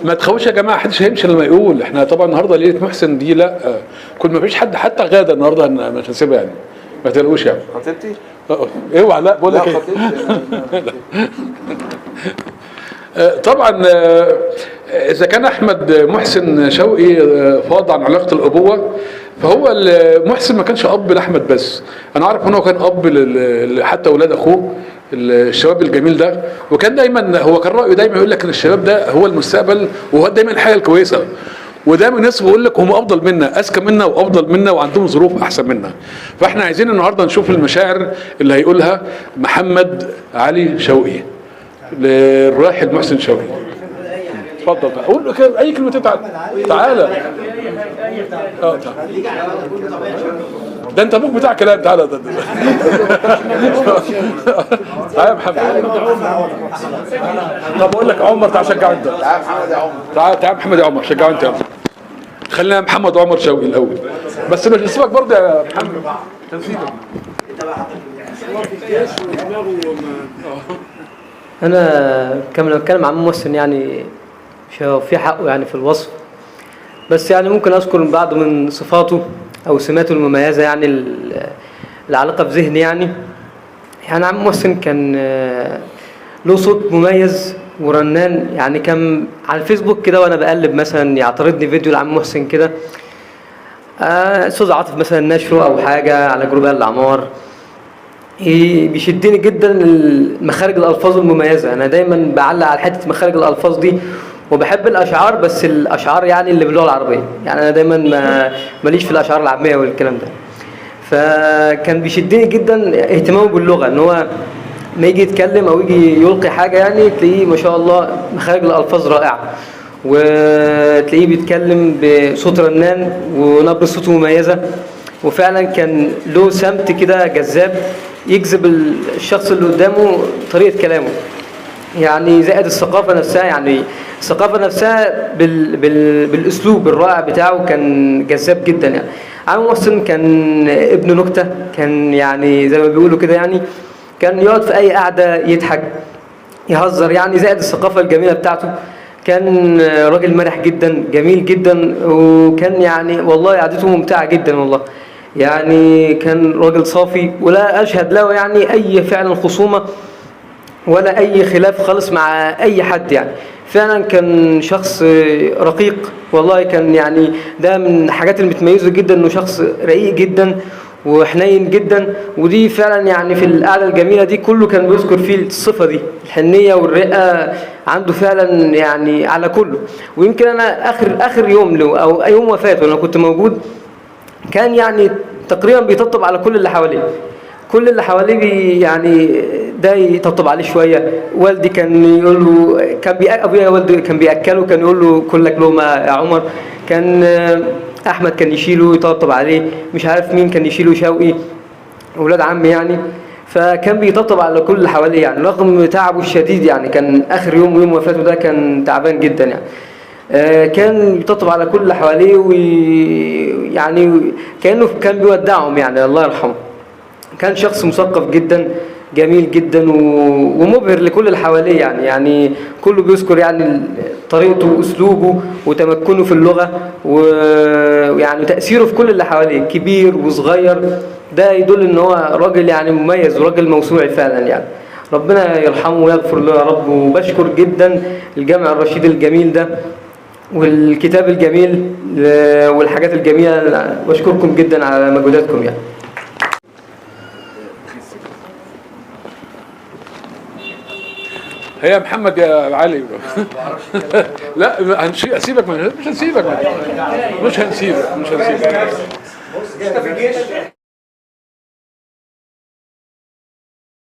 ما تخافوش يا جماعة، محدش هيمشي لما يقول. احنا طبعا النهارده ليلة محسن دي لا، كل ما فيش حد حتى غاده النهارده مش هنسيبها يعني، ما تقلقوش يعني. خطيبتي؟ اوعى، لا بقول لك ايه. طبعا اذا كان احمد محسن شوقي فاض عن علاقة الابوة، فهو محسن ما كانش اب لاحمد بس، انا عارف ان هو كان اب حتى اولاد اخوه الشباب الجميل ده، وكان دايما هو كان رايه دايما يقول لك ان الشباب ده هو المستقبل، وهو دايما الحاجة الكويسة، ودايما الناس بيقول لك هم افضل منا، اذكى منا وافضل منا وعندهم ظروف احسن منا. فاحنا عايزين النهارده نشوف المشاعر اللي هيقولها محمد علي شوقي للراحل محسن شوقي. اتفضل بقى، قول اي كلمة. تعالى تعالى. ده انت ابوك بتاع كلام. تعالى ده. تعالى يا محمد. طب اقول لك عمر، تعال شجعه انت. تعال محمد يا عمر. تعال محمد يا عمر، شجعه انت يا عمر. خلينا محمد عمر شوقي الاول، بس مش هنسيبك برضه يا محمد. انا كما بتكلم عن محسن يعني في حقه يعني في الوصف، بس يعني ممكن اذكر بعض من صفاته او سماته المميزة يعني العلاقة في ذهني. يعني عم محسن كان له صوت مميز ورنان، يعني كان على الفيسبوك كده وانا بقلب مثلا يعترضني فيديو لعم محسن كده، استاذ عاطف مثلا نشره او حاجة على جروب الاعمار، بيشدني جدا مخارج الالفاظ المميزة. انا دايما بعلق على حتة مخارج الالفاظ دي، وبحب الاشعار، بس الاشعار يعني اللي باللغة العربية، يعني انا دايما ماليش في الاشعار العامية والكلام ده. فكان بيشدني جدا اهتمامه باللغة، ان هو ما يجي يتكلم او يجي يلقي حاجة يعني تلاقيه ما شاء الله مخارج الالفاظ رائعة، وتلاقيه بيتكلم بصوت رنان ونبره صوته مميزة، وفعلا كان له سمت كده جذاب يجذب الشخص اللي قدامه طريقه كلامه. يعني زائد الثقافة نفسها، يعني الثقافة نفسها بالاسلوب الرائع بتاعه كان جذاب جدا. يعني عم محسن كان ابن نكتة، كان يعني زي ما بيقولوا كده، يعني كان يقعد في اي قعدة يضحك يهزر، يعني زائد الثقافة الجميلة بتاعته. كان راجل مرح جدا، جميل جدا، وكان يعني والله قعدته ممتعة جدا والله. يعني كان راجل صافي، ولا اشهد له يعني اي فعلا خصومه ولا اي خلاف خالص مع اي حد. يعني فعلا كان شخص رقيق والله، كان يعني ده من الحاجات اللي بتميزه جدا، انه شخص رقيق جدا وحنين جدا. ودي فعلا يعني في القعدة الجميلة دي كله كان بيذكر فيه الصفة دي، الحنيه والرقه عنده فعلا يعني على كله. ويمكن انا اخر يوم له او يوم وفاته انا كنت موجود، كان يعني تقريبا بيطبطب على كل اللي حواليه، كل اللي حواليه يعني ده يطبطب عليه شوية. والدي كان يقول له، كان ابويا والدي كان بياكله، كان يقول له كلك لقمة يا عمر. كان احمد كان يشيله يطبطب عليه، مش عارف مين كان يشيله، شوقي اولاد عمي يعني. فكان بيطبطب على كل اللي حواليه يعني رغم تعبه الشديد، يعني كان اخر يوم يوم وفاته ده كان تعبان جدا يعني. كان بيطبطب على كل اللي حواليه، ويعني كانه كان بيودعهم يعني، الله يرحمه. كان شخص مثقف جدا، جميل جدا، ومبهر لكل اللي حواليه يعني كله بيذكر يعني طريقته واسلوبه وتمكنه في اللغة، ويعني تاثيره في كل اللي حواليه كبير وصغير. ده يدل ان هو راجل يعني مميز وراجل موسوعي فعلا يعني. ربنا يرحمه ويغفر له يا رب. وبشكر جدا الجامع الرشيد الجميل ده والكتاب الجميل والحاجات الجميلة، بشكركم جدا على مجهوداتكم يعني. هي محمد يا علي. لا هسيبك، مش هنسيبك، مش هنسيبك، مش هنسيبك.